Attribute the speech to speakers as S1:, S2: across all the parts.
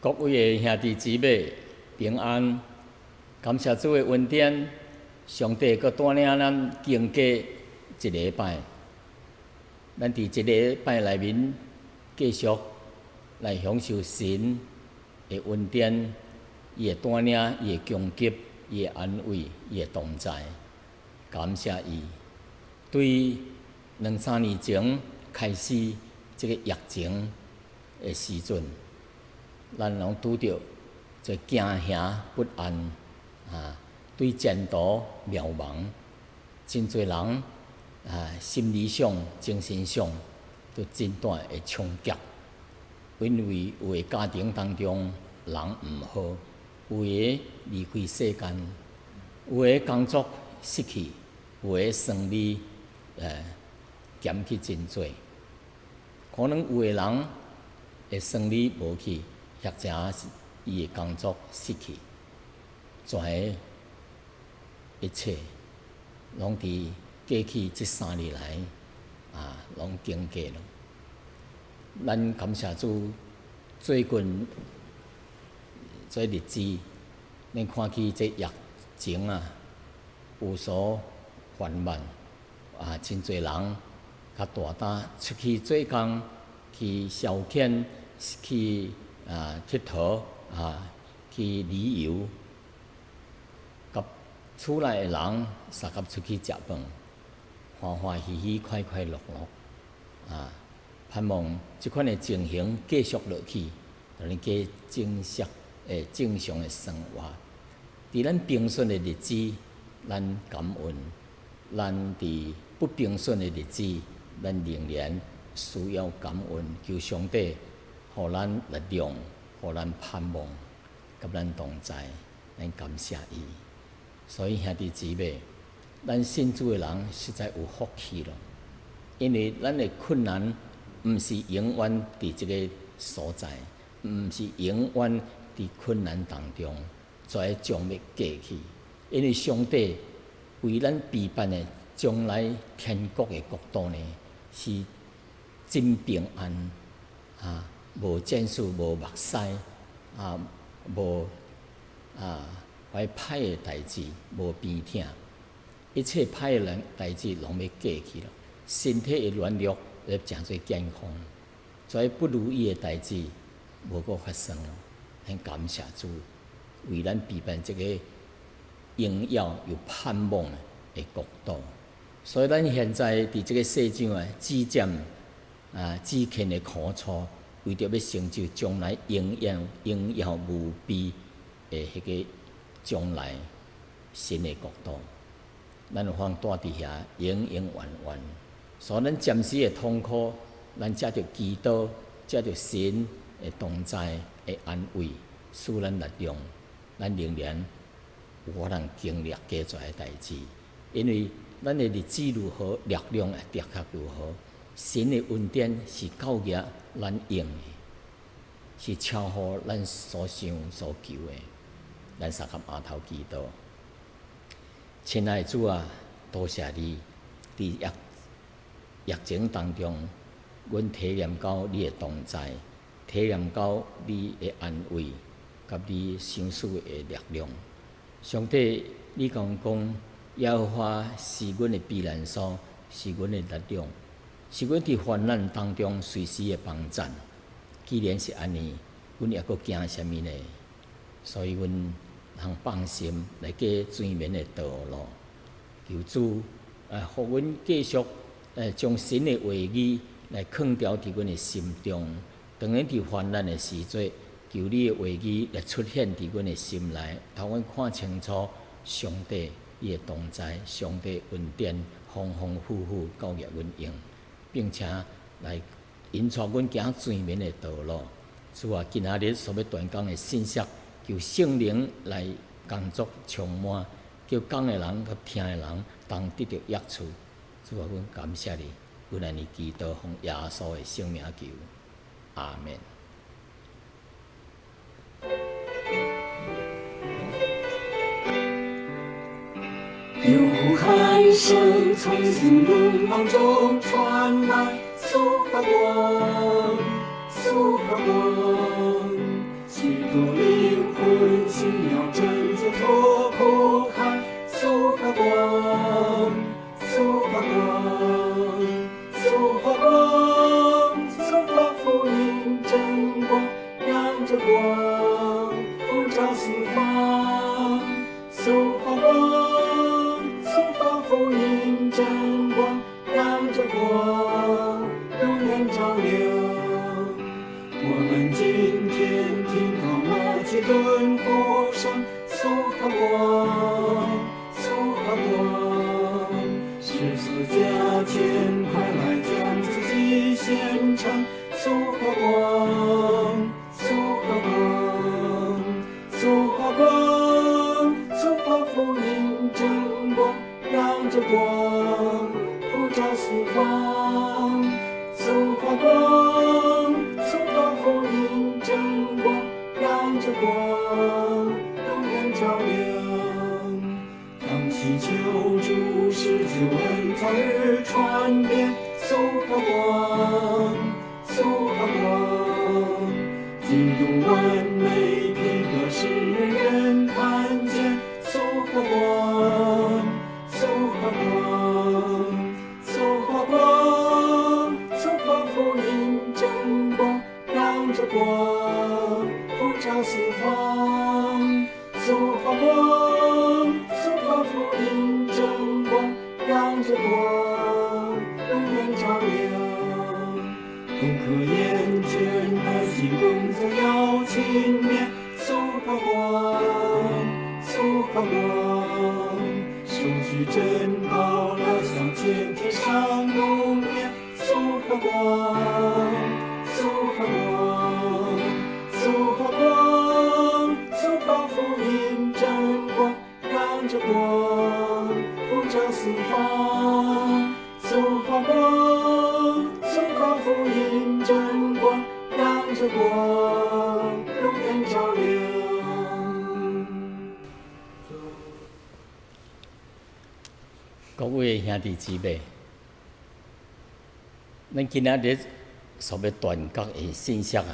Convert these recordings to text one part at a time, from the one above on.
S1: 各位的兄弟姊妹平安，感謝主的恩典，上帝閣帶領咱經過一禮拜，咱佇這禮拜內面繼續來享受神的恩典，伊的帶領，伊的供給，伊的安慰，伊的同在，感謝伊。對兩三年前開始這個疫情的時陣，咱攏拄著這驚嚇不安啊，對前途渺茫，真濟人啊，心理上、精神上都真大的衝擊。因為有的家庭當中人毋好，有的離開世間，有的工作失去，有的生意減去真濟，可能有的人的生意無去，或者是伊的工作失去，全個一切攏佇過去這3年來啊，攏經過了。咱感謝主，最近這日子，咱看起這疫情啊有所緩慢，啊，真濟人較大膽出去做工，去消遣，去啊𨑨迌啊，去旅遊，佮厝內的人相佮出去食飯，歡歡喜喜、快快樂樂，啊，盼望這款的情形繼續落去，予咱過正式的正常的生活。佇咱平順的日子，咱感恩；咱佇不平順的日子，咱仍然需要感恩，求上帝予咱力量，予咱盼望，佮咱同在，咱感謝伊。所以兄弟姊妹，咱信主的人實在有福氣咯，因為咱的困難毋是永遠佇這个所在，毋是永遠佇困難當中，這將欲過去。因為上帝為咱備辦的將來天國的國度呢，是真平安啊，無戰事，無目屎啊，無啊，遐歹的代誌，無病痛，一切歹的人代誌攏欲過去了。身體的軟弱會誠濟健康，所以不如意的代誌無閣發生咯。很感謝主，為咱備辦這個榮耀又盼望的國度。所以咱現在佇這個世上啊，只佔啊只欠的苦楚，為著欲成就將來榮耀榮耀無比的彼個將來新的國度，咱有法住佇遐永永遠遠。所以咱暫時的痛苦，咱藉著祈禱，藉著神的同在的安慰，賜咱力量，咱仍然有法通經歷過這的代誌。因為咱的日子如何，力量也的確如何。神的恩典是夠額咱用的，是超乎咱所想所求的。咱相佮囥頭祈禱，親愛的主啊，多謝你佇疫情當中，阮體驗到你的同在，體驗到你的安慰，佮你賞賜的力量。上帝，你講講，耶和華是阮的避難所，是阮的力量，是阮佇患難當中隨時的幫贊。既然是按呢，阮猶閣驚啥物呢？所以，阮通放心來過前面的道路。求主啊，予阮繼續將神的話語來囥牢佇阮的心中。當阮佇患難的時陣，求你的話語來出現佇阮的心內，予阮看清楚上帝伊的同在，上帝恩典豐豐富富夠額阮用，並且來引帶阮行前面的道路。主啊，今仔日所欲傳講的信息，求聖靈來工作充滿，叫講的人佮聽的人，同得著益處。主啊，阮感謝你，阮按呢祈禱奉耶穌的聖名求，阿門。
S2: 有喊聲從森林中傳來，主發光，主發光。许多灵魂需要拯救脱苦海，速发光，速发光，速发光，速发福音真光，讓這光普照四方。速發光，速發福音真光，讓這光永遠照亮。我們今天聽到馬其頓呼聲，速發光，速發光，十字架前，快來將自己獻上，速發光，速發光，速發光，速發福音真光，讓這光普照四方。速發光，速發福音真光，讓這光永遠照亮。當祈求主使救恩早日傳遍，速發光，速發光，基督完美品格使人人看見，速發光，速發光，速發光，速發福音真光，讓這光普照四方。速發光，速發福音真光，讓這光永遠照亮。不可厭倦，愛心工作要勤勉，速發光，速發光，收取珍寶來向前天上努力，速發光，速發光，速發光，速發福音真光，讓這光普照四方。速發光，速發福音真光，讓這光永遠照亮。
S1: 各位兄弟姊妹，咱今仔日所欲傳講的信息啊，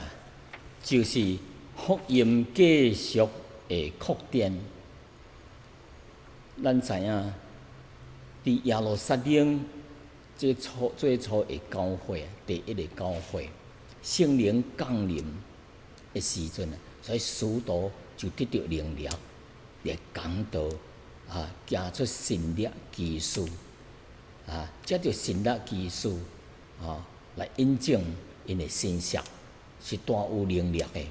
S1: 就是福音繼續的擴展。咱知影，佇耶路撒冷這初最初的教會，第一个教會，聖靈降臨的時陣啊，所以使徒就得著能力來講道啊，行出神蹟奇事啊，藉著神蹟奇事啊，來印證𪜶的信息是大有能力的，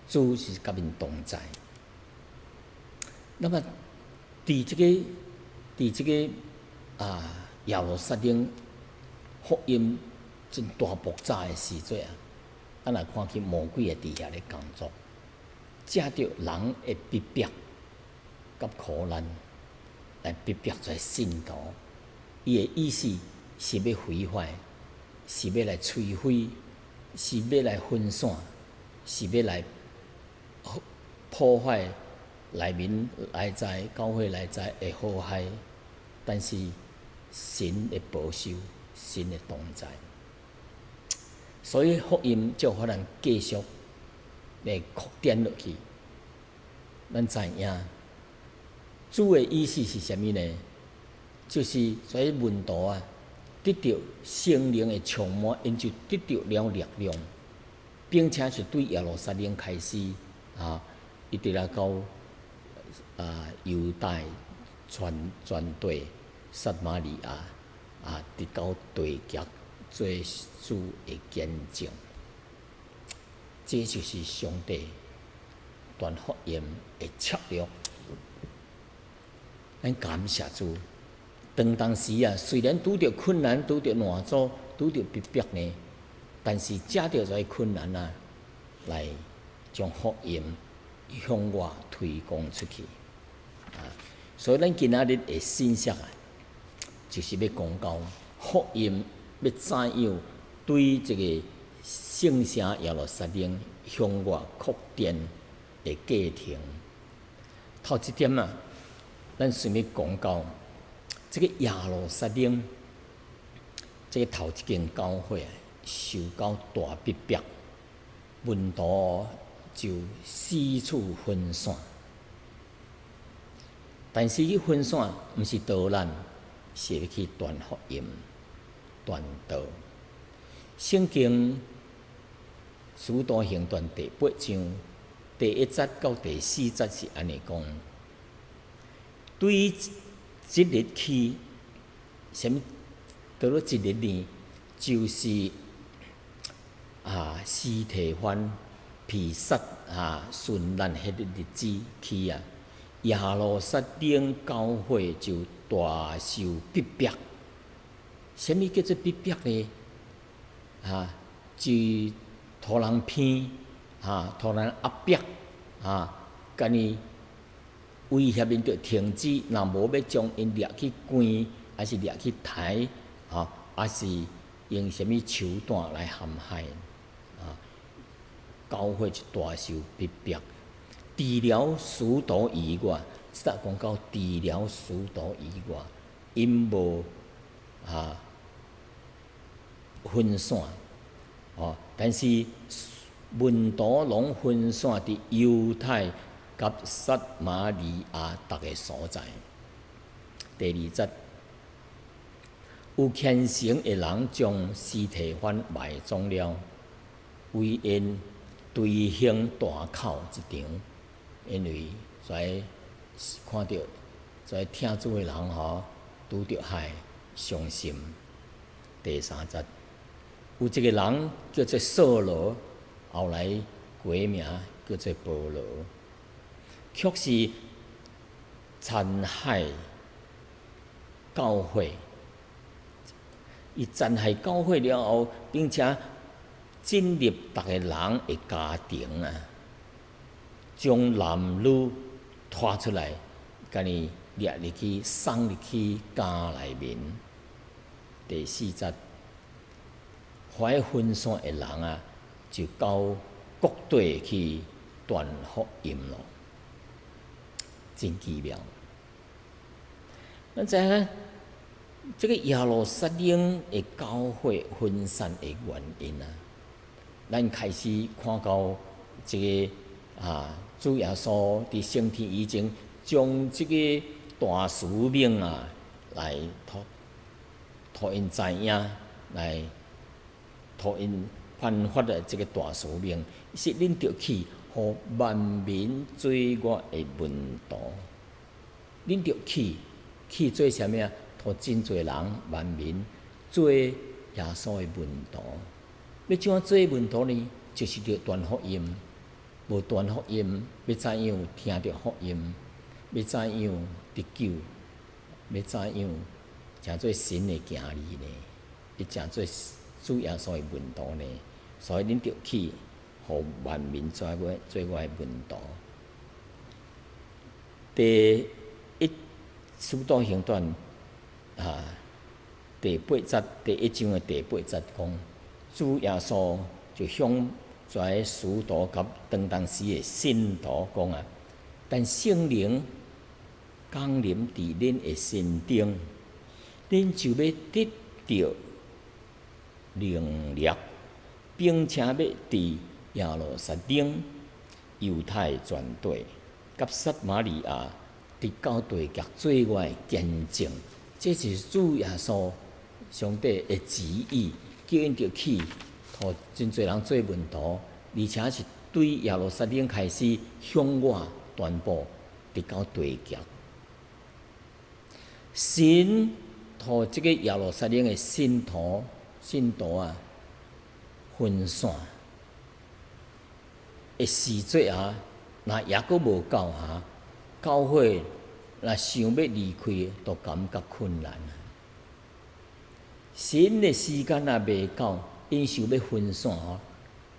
S1: 主是佮𪜶同在。那麼，佇這個啊耶路撒冷福音真大爆炸的時陣啊，咱若看見魔鬼會佇遐咧工作，藉著人的逼迫佮苦難來逼迫這信徒，伊的意思是欲毀壞，是欲來摧毀，是欲來分散，是欲來破壞內面內在教會內在的和諧，但是神的保守，神的同在，所以福音就予咱繼續來擴展落去。咱知影主的意思是啥物呢？就是這些門徒啊，得著聖靈的充滿，𪜶就得著了力量，並且是對耶路撒冷開始啊，一直來到啊猶大全全地撒瑪利亞啊，直到地極做主的見證。這就是上帝傳福音的策略。咱感謝主，當當時啊，雖然拄著困難、拄著難阻、拄著逼迫呢，但是藉著這个困難啊，來將福音向外推廣出去。啊，所以咱今仔日的信息啊，就是欲講到福音欲怎樣對這個聖城耶路撒冷向外擴展的過程。頭一點啊，咱想欲講到這個耶路撒冷，這個頭一間教會啊，受到大逼迫，門徒就四處分散。但是去分散，毋是逃難，是欲去傳福音、傳道。聖經使徒行傳第八章第一節到第四節是按呢講：對這日起，啥物？佗落這日呢？就是啊，司提反被殺啊，殉難彼個日子起啊，耶路撒冷教會就大受逼迫。啥物叫做逼迫呢？啊，就予人騙，啊，予人壓迫，啊，共伊威脅𪜶著停止，若無欲將𪜶掠去關，抑是掠去刣，啊，抑是用啥物手段來陷害，啊，教會就大受逼迫。除了使徒以外，這搭講到除了使徒以外，𪜶無啊分散，哦，但是門徒攏分散佇猶太佮撒瑪利亞逐个所在。第二節，有虔誠的人將司提反埋葬了，為𪜶隨行大哭一場，因為在看著在疼主的人吼，拄著害傷心。第三節，有一个人叫做掃羅，後來改名叫做保羅，卻是殘害教會。伊殘害教會了後，並且進入逐个人的家庭啊，將男女拖出來，共伊掠入去，送入去監內面。第四節，予分散的人啊，就到各地去傳福音咯，真奇妙。咱知影，這个耶路撒冷的教會分散的原因啊，咱開始看到這个啊，主耶穌佇升天以前，將這个大使命啊，來予予𪜶知影，來予𪜶頒發的這个大使命，是恁著去，予萬民做我的門徒。恁著去，去做啥物啊？予真濟人萬民做耶穌的門徒。欲怎做門徒呢？就是著傳福音。無傳福音，欲怎樣聽著福音？欲怎樣得救？欲怎樣成做神的囝兒呢？欲成做主耶穌的門徒呢？所以恁著去，予萬民做我的門徒。第一使徒行傳啊，第八節第一章的第八節講，主耶穌就向遮使徒佮當當時的信徒講啊，等聖靈降臨佇恁的身頂，恁就欲得著能力，並且欲佇耶路撒冷、猶太全地、佮撒瑪利亞，直到地極做我的見證。這是主耶穌上帝的旨意，叫𪜶著去，予真濟人做門徒，而且是對耶路撒冷開始向外傳播，直到地極。神予這个耶路撒冷的信徒啊，分散的時節啊，若猶閣無夠哈，教會若想欲離開，都感覺困難。神的時間若未到，𪜶想欲分散吼，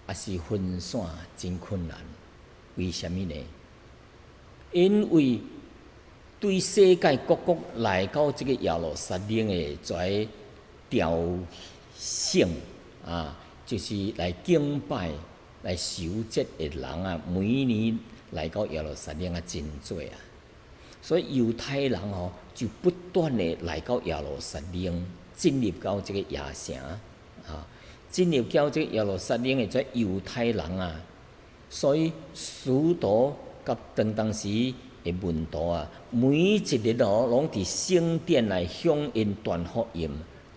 S1: 也是分散真困難。為啥物呢？因為對世界各國來到這个耶路撒冷的遮朝聖啊，就是來敬拜、來守節的人啊，每年來到耶路撒冷啊，真濟啊。所以猶太人吼就不斷的來到耶路撒冷，進入到這个耶城啊，進入到這个耶路撒冷的這猶太人啊，所以使徒佮當當時的門徒啊，每一日哦，攏佇聖殿來向𪜶傳福音，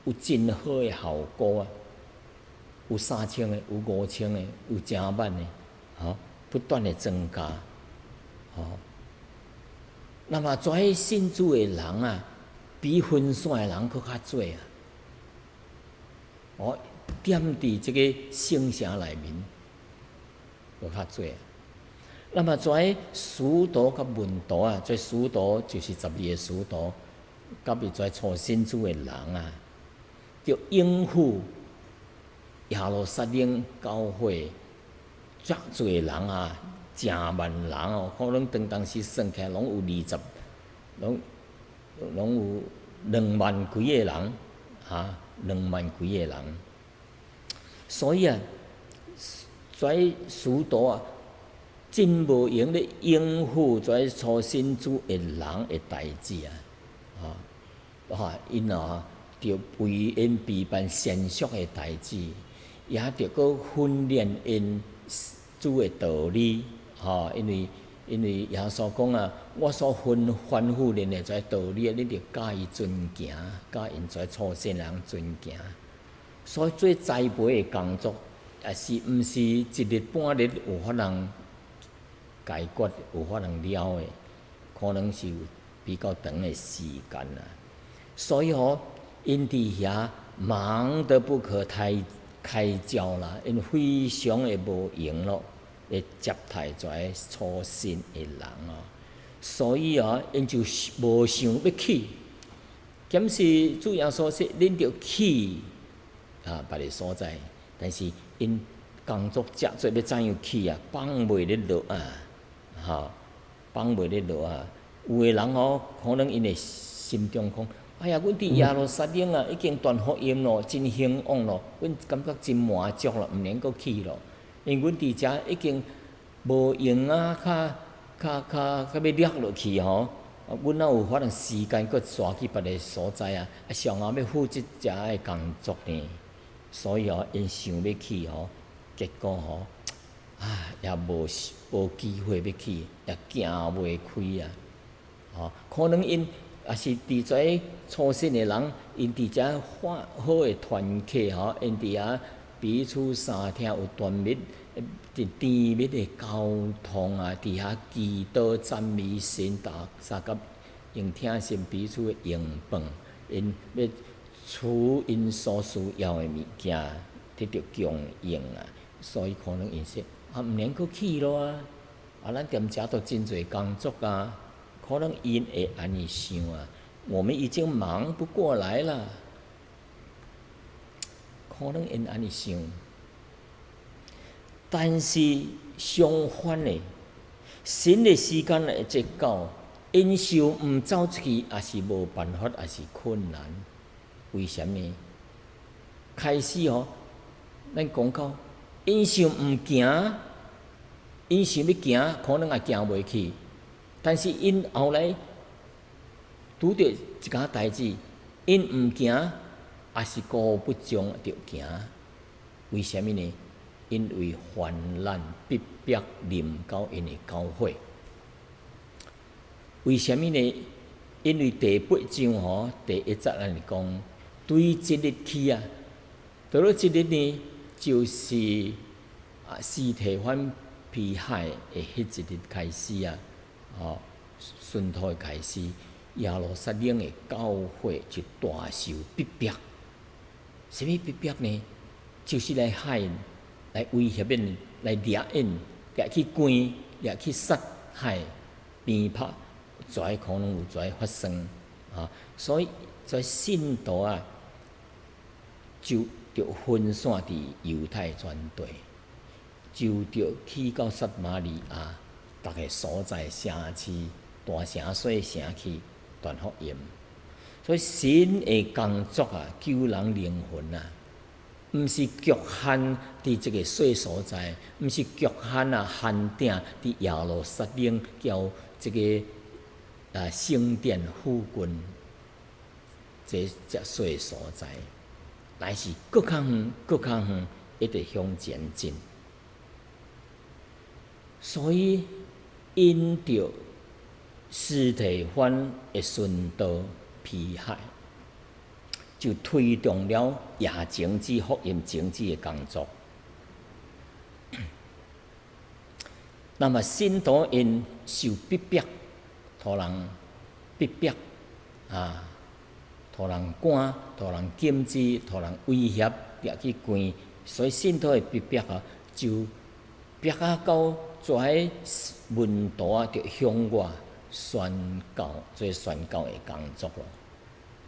S1: 有真好的效果啊！有3000個，有5000個，有成萬個，吼，不斷的增加，吼。那麼遮信主的人啊，比分散的人閣較濟啊！哦，踮佇這個聖城內面，閣較濟。那麼遮使徒佮門徒啊，這使徒就是12個使徒，佮伊遮初信主的人啊，著應付耶路撒冷教會遮濟人啊，成萬人哦，可能當當時算起來攏有20，攏有2萬幾个人，哈，2萬幾個人。所以啊，遮使徒啊，真無閒咧應付遮初信主的人的代誌啊，啊，哈，𪜶啊，著為𪜶備辦膳食的代誌，也著閣訓練𪜶主的道理，吼，因為耶穌講啊，我所吩咐恁的這道理，恁著教伊遵行，教𪜶這初信人遵行。所以做栽培的工作，也是毋是一日半日有法通解決，有法通了的，可能是有比較長的時間啊。所以吼，𪜶佇遐忙得不可開交啦，𪜶非常的無閒咯，來接待這初信的人哦。所以啊，𪜶就無想欲去。敢是主耶穌說，恁著去啊，別个所在，但是𪜶工作遮濟，欲怎樣去啊？放袂咧落啊！吼，放袂咧落啊！有的人吼，可能𪜶的心中講：哎呀，阮佇耶路撒冷啊，已經傳福音咯，真興旺咯，阮感覺真滿足咯，毋免閣去咯。因為阮佇遮已經無閒啊，較較較較欲掠落去吼。阮哪有法通時間閣徙去別个所在啊？啊，上後欲負責遮的工作呢？所以哦，𪜶想欲去吼，結果吼，啊，也無機會欲去，也行袂開啊！吼，可能𪜶也是佇遮初信的人，𪜶佇遮發好的團契吼，𪜶佇遐彼此相聽有甜蜜、甜蜜的溝通啊，佇遐祈禱讚美神，大相佮用聽信彼此的營養，𪜶欲取𪜶所需要的物件得著供應啊，所以可能𪜶說啊，毋免閣去囉啊，啊，咱踮遮都真濟工作啊，可能𪜶會按呢想啊，我們已經忙不過來了，可能𪜶按呢想，但是相反的，神的時間會這到，𪜶想毋走出去，也是無辦法，也是困難。為啥物？開始吼，咱講到，𪜶想毋行，𪜶想欲行，可能也行袂去。但是𪜶後來拄著一件代誌，𪜶毋行，也是顧不上著行。為啥物呢？因為患難逼迫臨到𪜶的教會。為啥物呢？因為第八章吼第一節按呢講，對這日起啊，佗落這日呢，就是啊，司提反被害的彼一日開始啊，吼，信徒的開始，耶路撒冷的教會就大受逼迫。啥物逼迫呢？就是來害𪜶，來威脅𪜶，來掠𪜶，掠去關，掠去殺害、鞭拍，遮可能有遮發生啊。所以，遮信徒啊，就著分散佇猶太全地，就著去到撒瑪利亞，逐个所在城市、大城細城去傳福音。所以神的工作啊，救人靈魂啊，毋是局限佇這個細所在，毋是局限啊限定佇耶路撒冷佮這個啊聖殿附近這遮細所在，乃是閣較遠、閣較遠，一直向前進。所以𪜶著司提反的殉道迫害，就推動了也種子福音種子的工作。那麼信徒𪜶受逼迫，予人逼迫啊，予人趕，予人禁止，予人威脅，掠去關，所以信徒的逼迫啊，就逼啊到遮門徒啊，就向外宣教，做宣教的工作咯。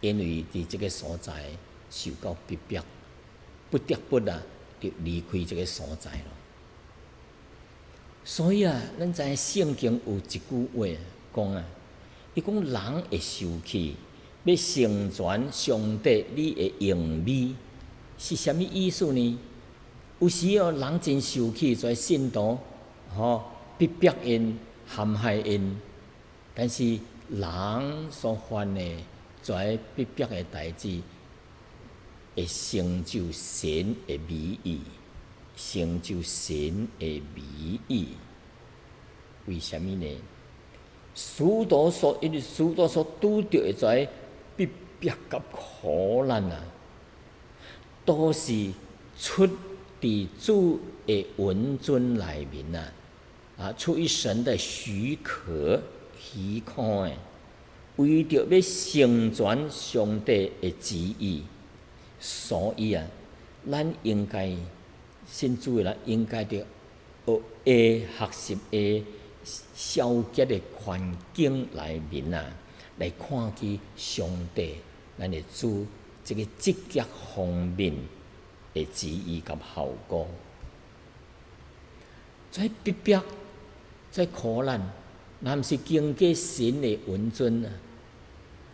S1: 因為佇這个所在受到逼迫，不得不啊，就離開這个所在咯。所以啊，咱知影聖經有一句話講啊，伊講人會受氣，欲成全上帝你的榮美，是啥物意思呢？有時哦，人真受氣，遮信徒吼逼迫𪜶、陷害𪜶，但是人所犯的遮逼迫的代誌，會成就神的美意，成就神的美意。為啥物呢？使徒所因為使徒所拄著的遮逼迫佮苦難啊，都是出佇主的允准內面啊，啊，出於神的許可許可的，為著欲成全上帝的旨意，所以啊，咱應該信主的人應該著學會學習的消極的環境內面啊，來看見上帝咱的主這个積極方面的旨意佮效果。這逼迫、這苦難，若毋是經過神的允准啊，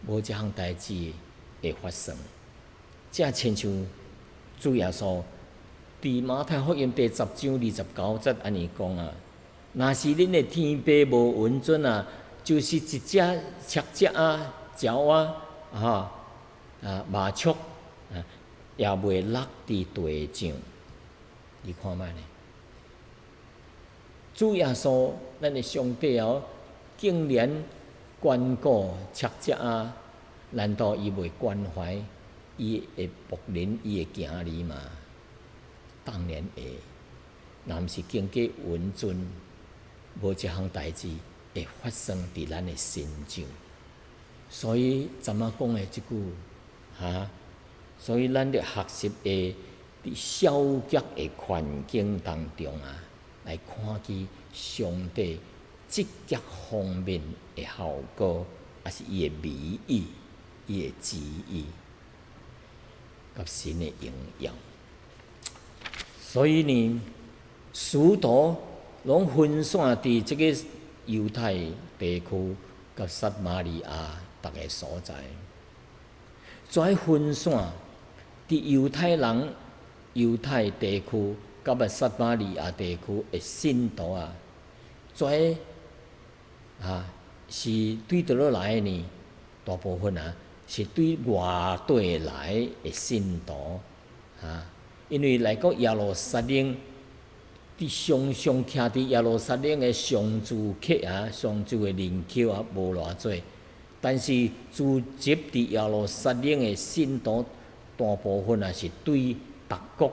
S1: 無這項代誌會發生。這親像主耶穌佇馬太福音第10章29節按呢講啊：若是恁的天父無允准啊，就是一隻赤隻啊、鳥仔啊、啊麻雀啊，也袂落佇地上。你看覓呢？主耶穌，咱的上帝哦，竟然關顧赤隻啊，難道伊袂關懷伊的僕人、伊的囝兒嗎？當然會。若毋是經過允准，無這項代誌會發生佇咱的身上。所以怎仔講的這句，哈？所以咱著學習會佇消極的環境當中啊，來看見上帝積極方面的效果，抑是伊的美意、伊的旨意，佮神的榮耀。所以呢，使徒攏分散佇這个猶太地區佮撒瑪利亞逐个所在。遮分散佇猶太人、猶太地區佮個撒瑪利亞地區的信徒啊，遮啊是對佗落來的呢？大部分啊是對外地來的信徒啊，因為來到耶路撒冷，佇常常徛佇耶路撒冷的常住客啊，常住的人口啊無偌濟，但是聚集佇耶路撒冷的信徒，大部分啊是對逐國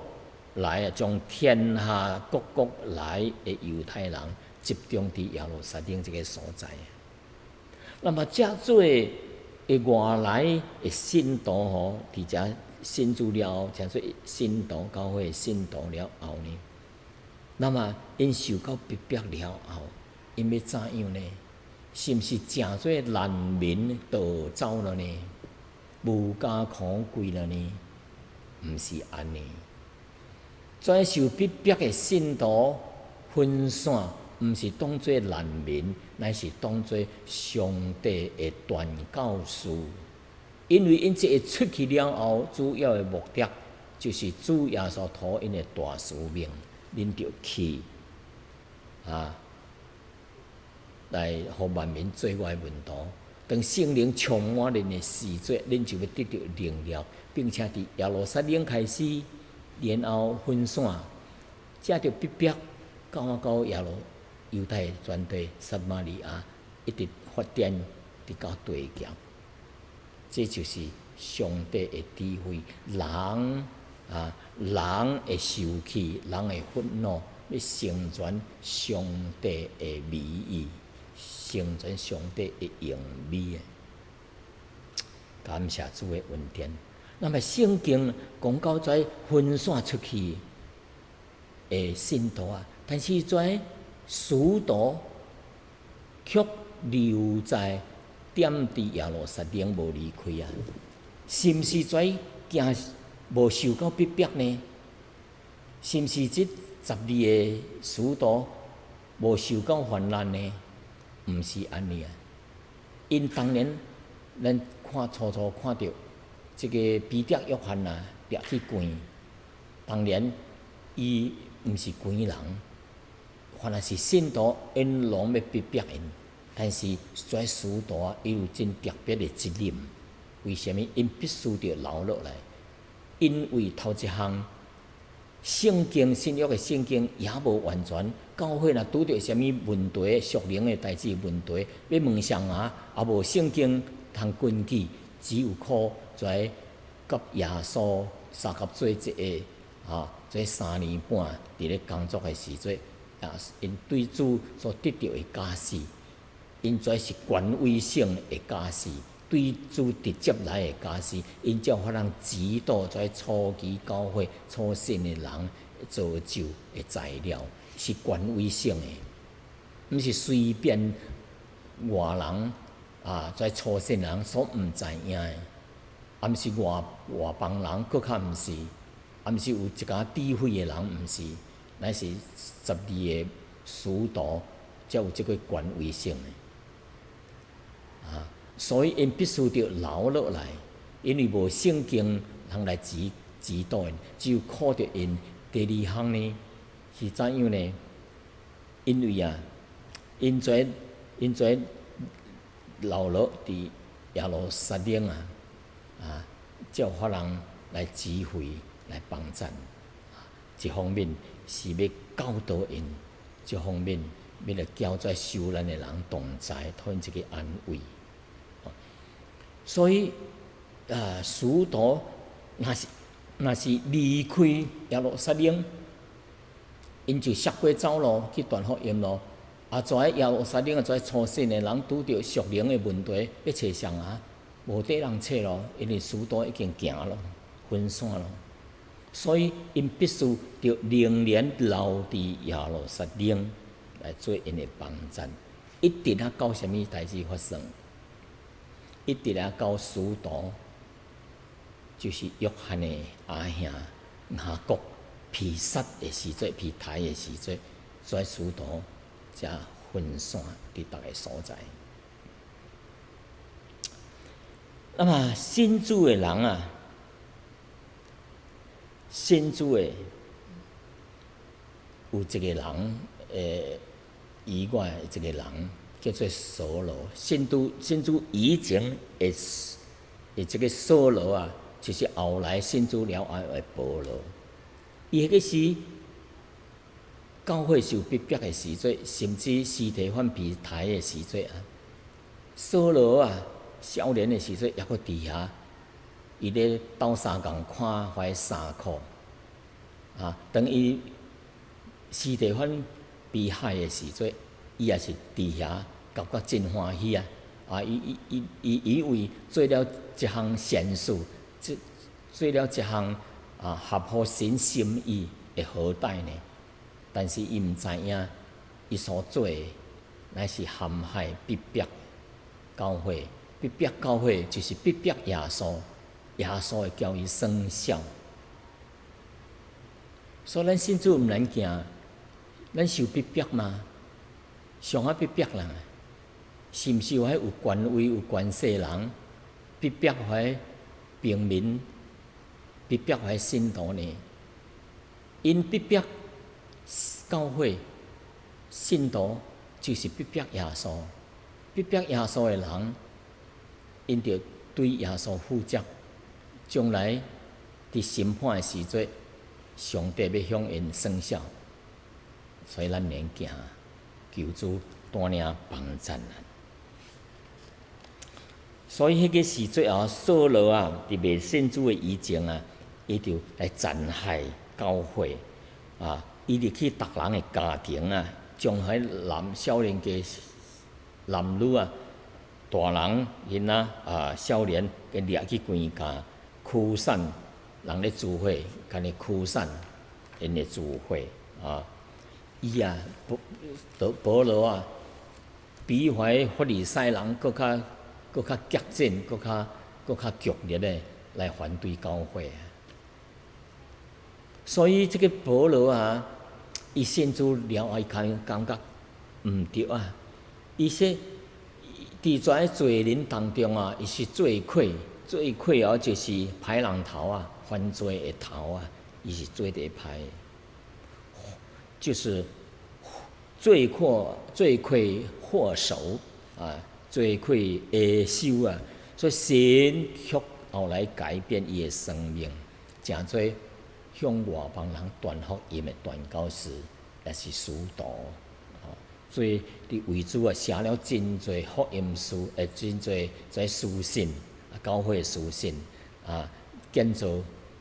S1: 來啊，從天下各國來的猶太人集中佇耶路撒冷這个所在。那麼遮做的外來的信徒吼，佇遮信主了後，成做信徒教會信徒了後呢，那麼𪜶受到逼迫了後，𪜶欲怎樣呢？是毋是成做難民逃走了呢？無家可歸了呢？毋是按呢。遮受逼迫的信徒分散，毋是當做難民，乃是當做上帝的傳教士。因為𪜶這个出去了後，主要的目的就是主耶穌託𪜶的大使命，恁著去啊，來予萬民做我的門徒。當聖靈充滿恁的時陣，恁就欲得著能力，並且佇耶路撒冷開始，然後分散，遮著逼迫到啊到耶路猶太全地、撒瑪利亞，一直發展直到地極。這就是上帝的智慧。人啊，人會受氣，人會憤怒，欲成全上帝的美意，成全上帝的榮美。感謝主的恩典。那麼聖經講到這分散出去的信徒啊，但是這使徒卻留在踮佇耶路撒冷無離開啊，是毋是這驚無受到逼迫呢？是毋是這12個使徒無受到患難呢？毋是按呢啊！𪜶當然，咱看初初看著這個彼得、約翰啊，掠去關。當然，伊毋是關人，反而是信徒，𪜶攏欲逼迫𪜶。但是這使徒啊，伊有真特別的責任。為啥物？𪜶必須著留落來，因為頭一項聖經新約的聖經猶無完全，教會若拄著啥物問題、屬靈的代誌問題，欲問誰啊？也無聖經通根據，只有靠這佮耶穌相佮做這个啊，這3年半佇咧工作的時陣，啊，𪜶對主所得著的教示，𪜶這是權威性的教示，對主直接來的教示，𪜶才有法通指導這初期教會初信的人造就的材料，是權威性的，毋是隨便外人啊，這初信人所毋知影的，啊，毋是外外邦人，閣較毋是，啊，毋是有一寡智慧的人，毋是，乃是十二個使徒才有這個權威性的，啊，所以𪜶必須著留落來，因為無聖經通來指指導𪜶，只有靠著𪜶。第二項呢是怎樣呢？因為啊，𪜶這留落佇耶路撒冷啊，啊，才有法通來指揮、來幫贊。一方面是欲教導𪜶，一方面欲來交這受難的人同在，予𪜶一個安慰。所以啊，使徒若是離開耶路撒冷，𪜶就摔過走路去傳福音咯。啊，在耶路撒冷的這初信的人拄著屬靈的問題，欲揣誰啊？無地人揣咯，因為使徒已經行咯，分散咯。所以𪜶必須著仍然留佇耶路撒冷來做𪜶的幫贊，一直啊到啥物代誌發生？一直啊到使徒，就是約翰的阿兄雅各被殺的時陣，被刣的時陣，這使徒才分散佇逐个所在。那麼信主的人啊，信主的有一個人，以外一個人叫做掃羅。信主信主以前的的這個掃羅啊，就是後來信主了後的保羅。伊彼個時教會受逼迫的時陣，甚至司提反被刣的時陣啊，掃羅啊，少年的時陣猶閣佇遐，伊咧鬥相共看彼衫褲啊。當伊司提反被害的時陣，伊也是佇遐感覺真歡喜啊！啊，伊伊伊伊以為做了一項善事，做做了一項啊合乎神心意的好代呢。但是伊毋知影，伊所做的乃是陷害逼迫教會，逼迫教會就是逼迫耶穌，耶穌會叫伊耍笑。所以咱信主毋免驚，咱受逼迫嗎？誰仔逼迫人？是毋是有彼有權威、有權勢人逼迫彼平民、逼迫彼信徒呢？𪜶逼迫教會信徒，就是逼迫耶穌，逼迫耶穌的人，𪜶著對耶穌負責。將來佇審判的時陣，上帝欲向𪜶算賬，所以咱免驚。求主帶領幫贊咱。所以彼个時陣啊，掃羅啊，佇未信主的以前啊，伊就來殘害教會啊，伊入去逐人的家庭啊，將彼男少年家男女啊、大人囡仔啊、少年，共掠去關監，驅散人咧聚會，共伊驅散𪜶的聚會啊。伊啊，保保羅啊，比彼法利賽人閣較激進，閣較強烈的來反對教會啊。所以這个保羅啊，伊信主了後，伊感覺毋對啊。伊說，佇這罪人當中啊，伊是罪魁，罪魁哦，就是歹人頭啊，犯罪的頭啊，伊是做佇歹，就是罪魁禍首啊，罪魁禍首啊，所以神卻後來改變伊的生命，成做向外邦人傳福音的傳教士，也是使徒。所以佇為主啊，寫了真濟福音書，真濟這書信，教會書信啊，建造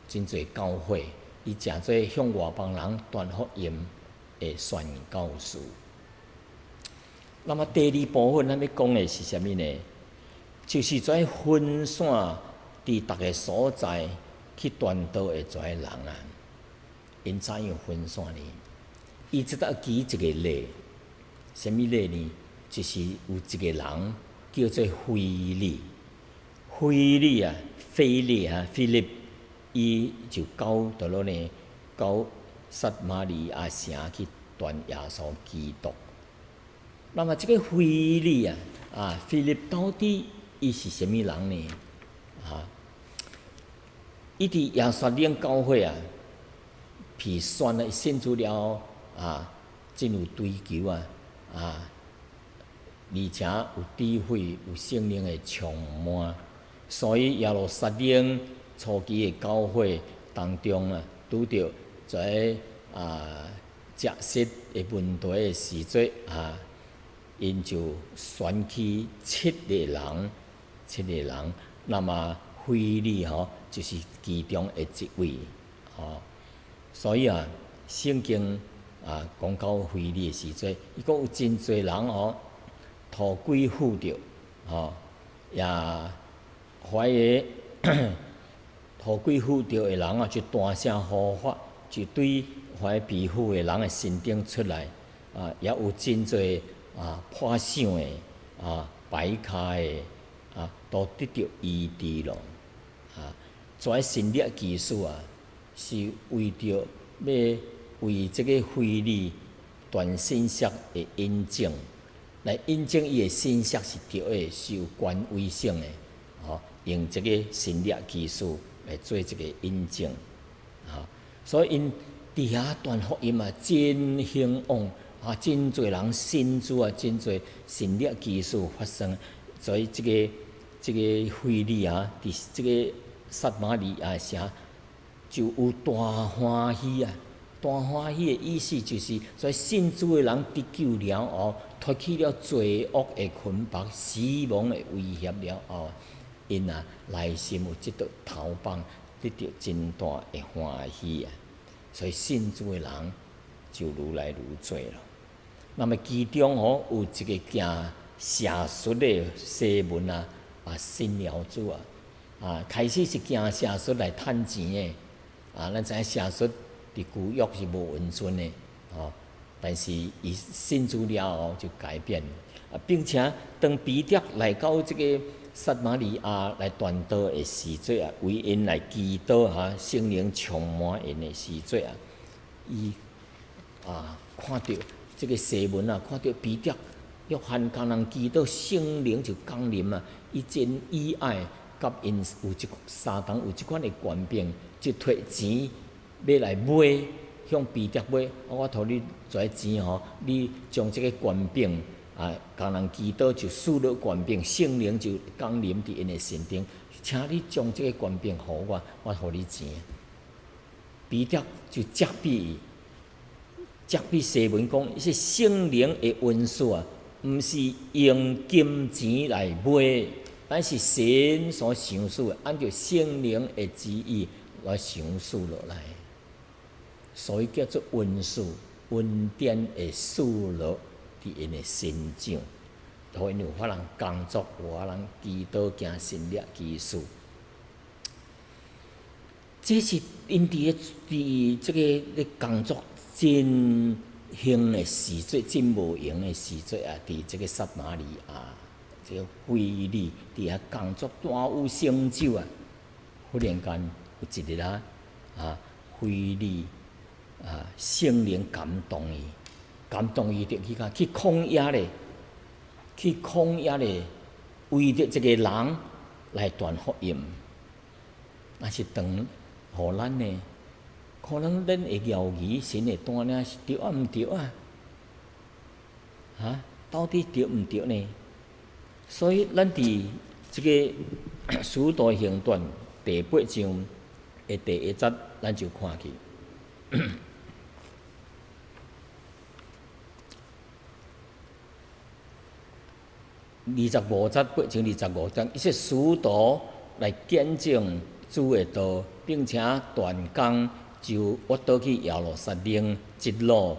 S1: 真濟教會，伊成做向外邦人傳福音的宣教士。那麼第二部分，咱欲講的是啥物呢？就是這分散佇逐个所在去傳道的這人啊，𪜶怎樣分散呢？伊這搭舉一個例，啥物例呢？就是有一個人叫做腓利，腓利啊，腓利啊，腓力，伊就到佗落呢？到撒瑪利亞城去傳耶穌基督。那麼這个腓利啊，啊，腓力到底伊是啥物人呢？啊，伊佇耶路撒冷教會啊，被選啊，信主了啊，真有追求啊，啊，而且有智慧、有聖靈的充滿，所以耶路撒冷初期的教會當中啊，拄著這啊食食的問題的時陣啊，𪜶就選起七個人，七個人，那麼腓利吼就是其中的一位，吼。所以啊，聖經啊講到腓利的時陣，伊講有真濟人吼，塗鬼附著，吼，也懷疑塗鬼附著的人啊，就大聲呼喊，就對懷被附的人的身頂出來，啊，也有真濟啊破相的啊跛跤的啊，都得著醫治咯。啊，這神蹟奇事啊，是為著欲為這个腓利傳信息的印證，來印證伊的信息是對的，是有權威性的，吼，用這个神蹟奇事來做這个印證，啊，所以𪜶佇遐傳福音啊，真興旺啊，真濟人信主啊，真濟神蹟奇事發生，所以這个腓利啊，佇這个撒瑪利亞城就有大歡喜啊！大歡喜的意思就是，所以信主的人得救了後，脫去了罪惡的捆綁、死亡的威脅了後，𪜶啊內心有得到頭放，得著真大的歡喜啊！所以信主的人就愈來愈濟咯。那麼其中吼有一个行邪術的西門啊，啊信了主啊，啊開始是行邪術來趁錢的，啊咱知影邪術佇舊約是無允准的，吼，但是伊信主了後就改變，啊並且當彼得來到這个撒瑪利亞來傳道的時陣啊，為𪜶來祈禱哈，聖靈充滿𪜶的時陣啊，伊啊看著這个西門啊，看著彼得、約翰共人祈禱，聖靈就降臨啊！伊真意愛，佮𪜶有這相同有這款的權柄，就提錢欲來買，向彼得買。我予你這錢吼，你將這个權柄啊，共人祈禱就賜落權柄，聖靈就降臨佇𪜶的身頂，請你將這个權柄予我，我予你錢。彼得就責備伊，接彼西門講，這聖靈的恩賜啊，毋是用金錢來買，乃是神所賞賜的，按照聖靈的旨意來賞賜落來，所以叫做恩賜，恩典會賜落佇𪜶的身上，予𪜶有法通工作，有法通祈禱行神蹟奇事。這是𪜶佇這個咧工作真興的時陣，真無閒的時陣啊！佇這個撒瑪利亞，這個腓利佇遐工作大有成就啊！忽然間有一日啊，啊，腓利啊，聖靈感動伊，感動伊著去甲去曠野咧，去曠野咧，為著一個人來傳福音。若是當予咱呢，可能咱會猶豫神的帶領是對抑毋對啊？哈，到底對毋對呢？所以咱佇這個使徒行傳第八章的第一節，咱就看去。25節，八章二十五節，伊說使徒來見證主的道，並且斷工就挖倒去耶路撒冷一路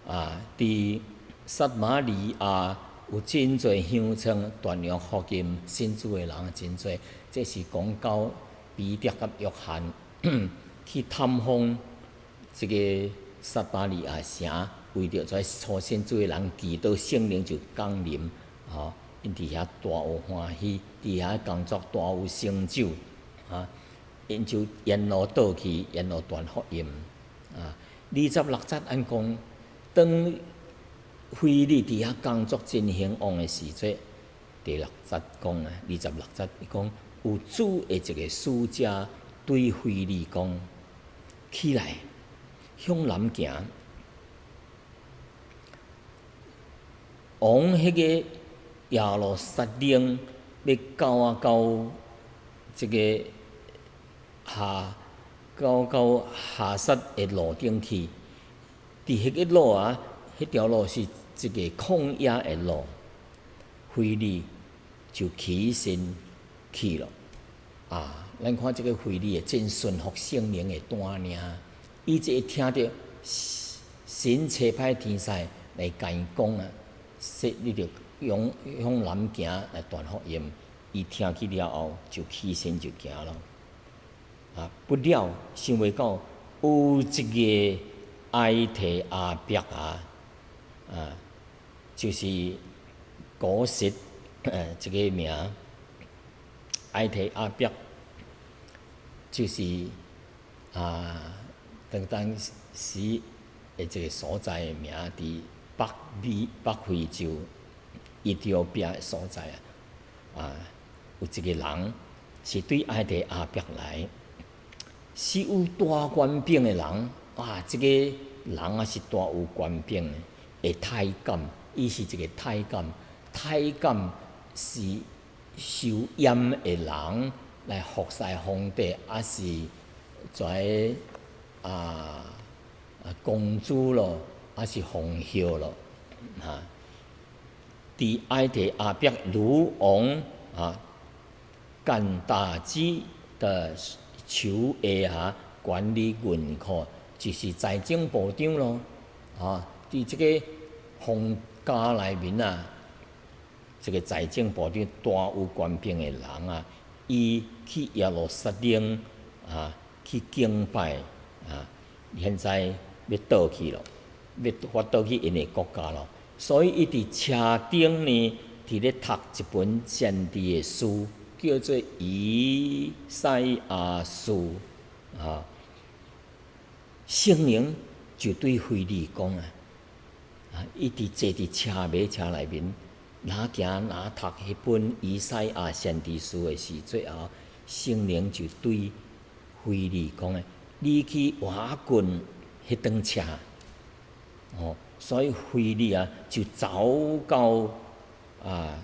S1: 啊，佇撒瑪利亞有真濟鄉村傳揚福音，信主的人真濟。這是講到彼得佮約翰去探訪這個撒瑪利亞城，為著這初信主的人祈禱聖靈就降臨，吼，𪜶佇遐大有歡喜，佇遐工作大有成就，啊，𪜶就沿路倒去，沿路傳福音，啊，26節按講，當腓利佇遐工作真興旺的時陣，第六節講啊，二十六節伊講有主的一個使者對腓利講：起來，向南行，往彼個耶路撒冷欲到啊到這個下到到哈撒的路頂去，佇彼個路啊，彼條路是一個曠野的路，腓利就起身去了。啊，咱看這個腓利會真順服聖靈的帶領，伊這會聽著神差派天使來共伊講啊，說你著向南行來傳福音。伊聽去了後，就起身就行咯。啊，不料想袂到有一個埃提阿伯啊，啊，就是古實這個名，埃提阿伯就是啊，當當時的這個所在的名，佇北美北非洲伊索比亞的所在啊，啊，有一個人是對埃提阿伯來，是有大權柄的人啊，這個人啊是大有權柄的，的太監，伊是一個太監，太監是受閹的人來服侍皇帝，抑是跩啊公主咯，抑是皇后咯，哈。佇埃提阿伯女王啊，干達子的手下啊，管理銀庫，就是財政部長咯。啊，佇這個皇家內面啊，這個財政部長大有權柄的人啊，伊去耶路撒冷啊去敬拜啊，現在欲倒去咯，欲返倒去𪜶的國家咯。所以伊佇車頂呢，佇咧讀一本先知的書，叫做以賽亞書啊。聖靈就對腓利講啊，啊，伊佇坐佇車馬車內面，若行若讀彼本以賽亞先知書的時陣啊，聖靈就對腓利講啊，你去倚近彼輛車，哦。所以腓利啊，就走到啊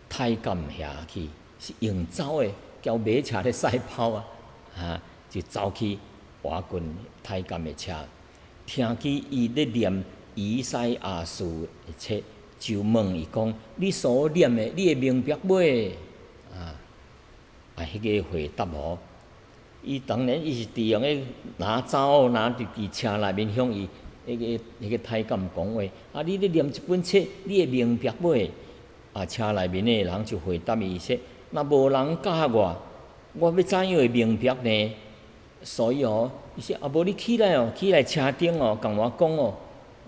S1: 太監遐去，是用走的，交馬車咧賽跑啊，啊，就走去倚近太監的車。聽見伊咧念以賽亞書的冊，就問伊講：你所念的，你會明白未？啊，彼個回答哦，伊當然伊是佇用個拿走拿入去車內面向伊彼個太監講話。啊，你咧念這本冊，你會明白未？啊，車內面的人就回答伊說：若無人教我，我欲怎樣會明白呢？所以哦，伊說啊，無你起來哦，起來車頂哦，共我講哦，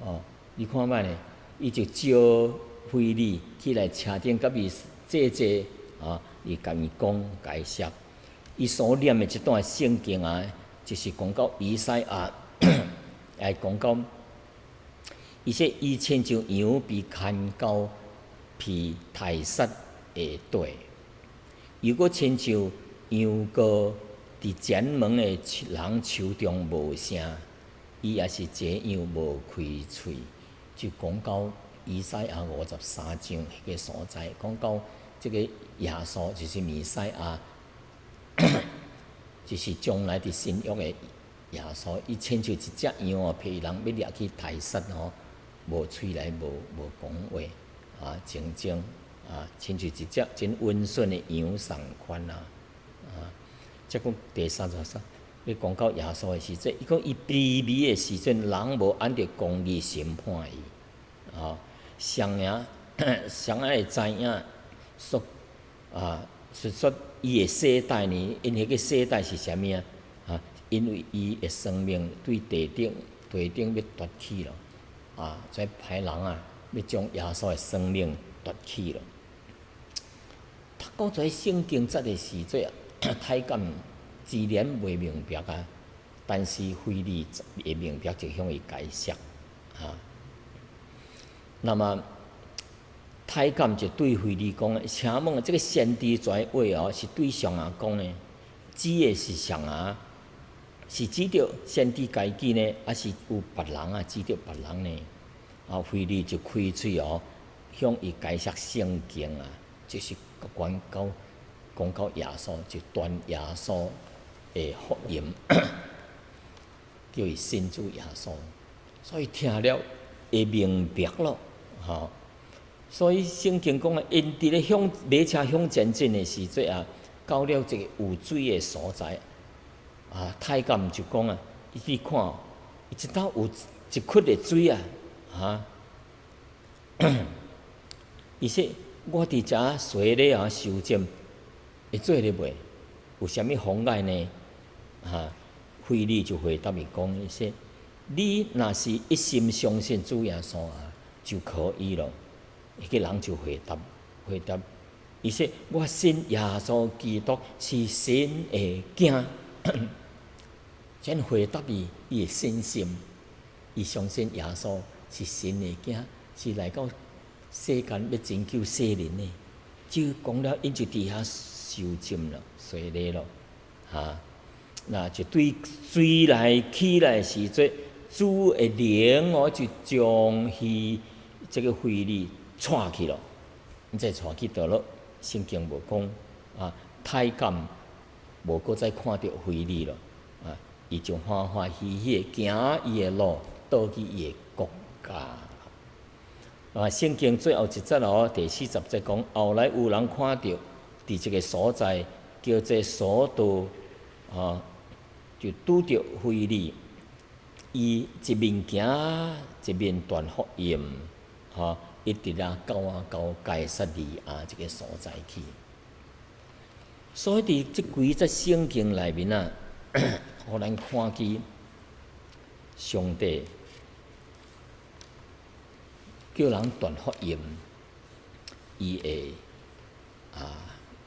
S1: 哦，你看覓呢？伊就招腓利起來車頂，佮伊坐坐啊，伊共伊講解釋。伊所念的這段聖經啊，就是講到以賽亞，來講到，伊說伊親像羊被牽到被刣殺的地，又閣親像羊羔佇剪毛的人手中無聲，伊也是這樣無開喙，就講到以賽亞53章彼個所在，講到這個耶穌就是彌賽亞，就是將來佇新約的耶穌，伊親像一隻羊哦，被人欲掠去刣殺吼，無喙來無講話，啊，靜靜啊，親像一隻真溫順的羊仝款啊，啊，這講第33，你講到耶穌的時陣，伊講伊卑微的時陣，人無按著公義審判伊，啊，誰影誰會知影說啊，是說伊的世代呢？𪜶彼個世代是啥物啊？啊，因為伊的生命對地頂地頂欲奪去咯，啊，這歹人啊，欲將耶穌的生命奪去咯。讀到這聖經節的時陣啊，太監自然袂明白啊，但是腓利會明白就向伊解釋啊。那麼太監就對腓利講：請問這個先知這話哦，是對誰仔講的？指的是誰啊？是指著先知家己呢，抑是有別人啊？指著別人呢？啊，腓利就開喙哦，向伊解釋聖經啊，就是講到講到耶穌，就傳耶穌的福音，叫伊信主耶穌。所以聽了會明白咯，吼。所以聖經講啊，𪜶佇咧向馬車向前進的時陣啊，到了一個有水的所在，啊，太監就講啊，伊去看，伊這兜有一窟的水啊，哈，伊說我佇遮洗禮啊受浸，會做咧袂？有啥物妨礙呢？哈，腓利就回答伊講，伊說你若是一心相信主耶穌啊，就可以咯。彼個人就回答回答，伊說我信耶穌基督是神的囝。先回答伊，伊的信心，伊相信耶穌是神的囝，是來到世間欲拯救世人的。就講了，𪜶就佇遐受浸了，洗禮咯，哈，那就對水內起來時陣，主的靈哦就將彼這個腓利帶去咯，毋知帶去佗落，聖經無講啊，太監無閣再看著腓利咯，啊，伊就歡歡喜喜的行伊的路，倒去伊的國家。啊，聖經最後一節哦，第40節講，後來有人看著佇這個所在叫做索道，啊，就拄著腓利，伊一面行一面傳福音，哈，一直啊到啊到該撒利亞這個所在去。所以佇這幾節聖經內面啊，予咱看見上帝叫人傳福音，伊的啊，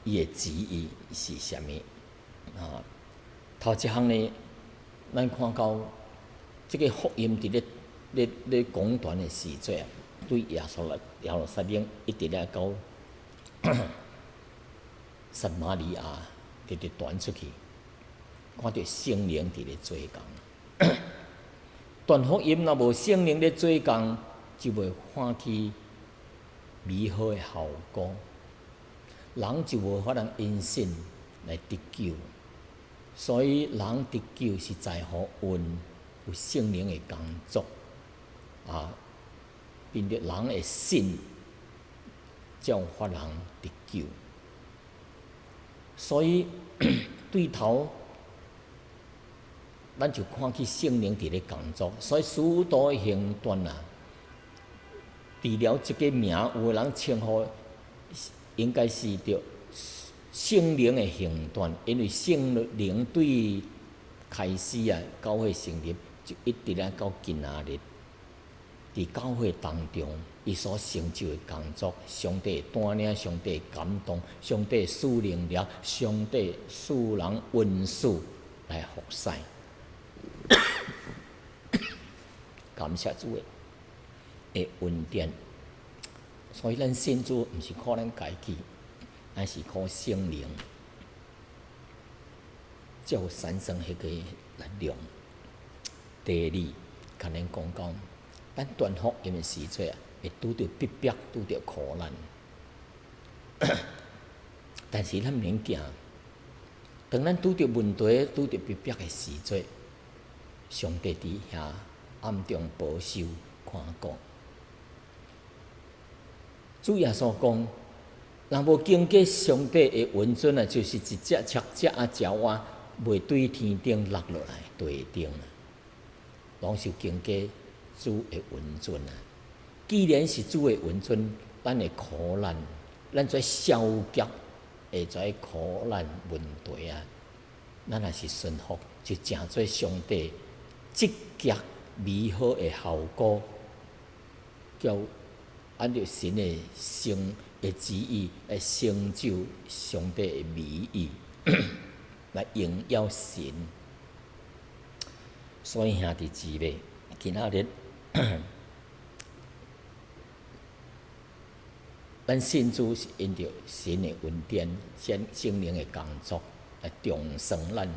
S1: 伊的旨意是啥物？啊，頭一項呢，咱看到這個福音佇咧咧咧講傳的時陣啊，對耶穌來耶路撒冷一直咧到撒瑪利亞，直直傳出去，看著聖靈佇咧做工。傳福音若無聖靈咧做工，就袂看起美好的效果，人就無法通因信來得救。所以人得救是在乎恩，有聖靈的工作，啊，憑著人的信，才有法通得救。所以對頭，咱就看見聖靈佇咧工作。所以使徒行傳啊，除了這个名，有的人稱呼應該是著聖靈的行傳，因為聖靈對開始啊，教會成立就一直來到今仔日，佇教會當中，伊所成就的工作，上帝帶領，上帝感動，上帝賜能力，上帝賜人恩賜來服侍。感謝主的恩典，所以咱信主毋是靠咱家己，咱是靠聖靈，才有產生彼個力量。第二，共咱講講，咱傳福音的時陣啊，會拄著逼迫，拄著苦難。但是咱毋免驚，當咱拄著問題、拄著逼迫的時陣，上帝佇遐暗中保守看顧。主耶穌講，若無經過上帝的允准啊，就是一隻赤隻仔鳥仔，袂對天頂落落來地頂啊，攏是經過主的允准啊。既然是主的允准，咱的苦難，咱這消極的這苦難問題啊，咱若是順服，就成做上帝積極美好的效果，叫按照神的成的旨意來成就上帝的美意，來榮耀神。所以兄弟姊妹，今仔日咱信主是因著神的恩典、聖靈的工作來重生咱。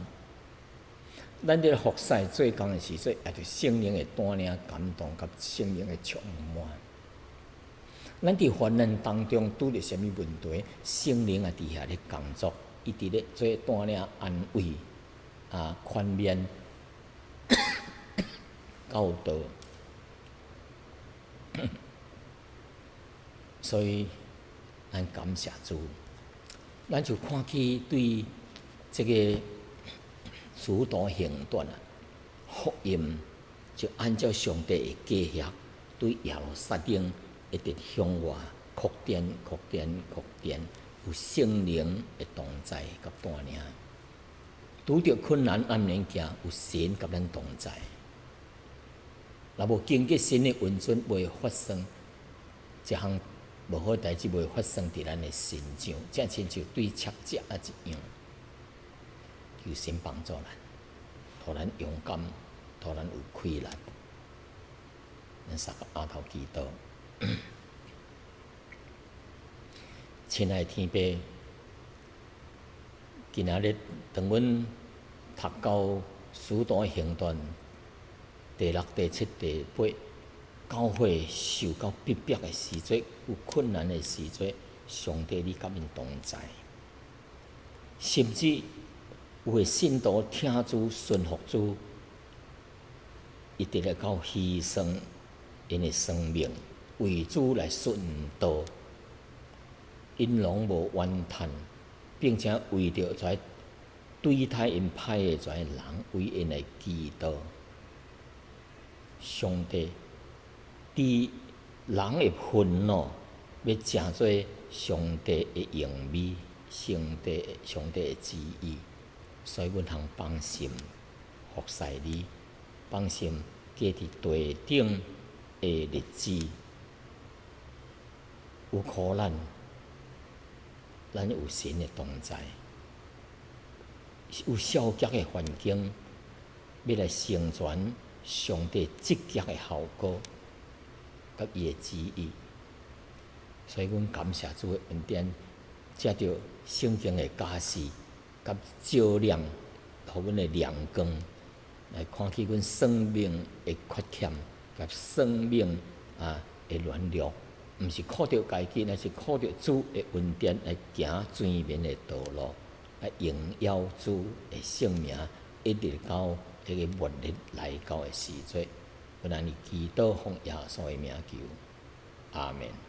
S1: 咱佇服侍做工的時陣，也著聖靈的帶領、感動佮聖靈的充滿。咱佇患難當中拄著啥物問題，聖靈也佇遐咧工作，伊佇咧做帶領、安慰、啊寬免、教導。所以，咱感謝主，咱就看起對這個使徒行傳啊，福音就按照上帝的計劃，對耶路撒冷一直向外擴展、擴展、擴展，有聖靈的同在佮帶領。拄著困難，咱毋免驚，有神佮咱同在。若無經過神的允准，袂發生這項無好代誌，袂發生佇咱的身上，正親像對赤隻仔一樣。求神幫助咱，予咱勇敢，予咱有氣力。咱三個阿頭祈禱。親愛的天父，今仔日當阮讀到使徒行傳第六、第七、第八，教會受到逼迫的時陣，有困難的時陣，上帝你佮𪜶同在，甚至有的信徒聽主、順服主，一直來到犧牲𪜶的生命，為主來殉道，𪜶攏無怨嘆，並且為著這對待𪜶歹的這人，為𪜶來祈禱。上帝佇人的憤怒，欲成做上帝的榮美，上帝的旨意，所以阮通放心服侍你，放心過佇地頂的日子。有苦難，咱有神的同在；有消極的環境，欲來成全上帝積極的效果，佮伊的旨意。所以，阮感謝主的恩典，藉著聖經的教示，佮照亮，予阮的亮光，來看起阮生命的缺欠，佮生命啊的軟弱，毋是靠著家己，乃是靠著主的恩典來行前面的道路，來榮耀主的聖名，一直到彼个末日來到的時節，阮按呢祈禱奉耶穌的名求，阿門。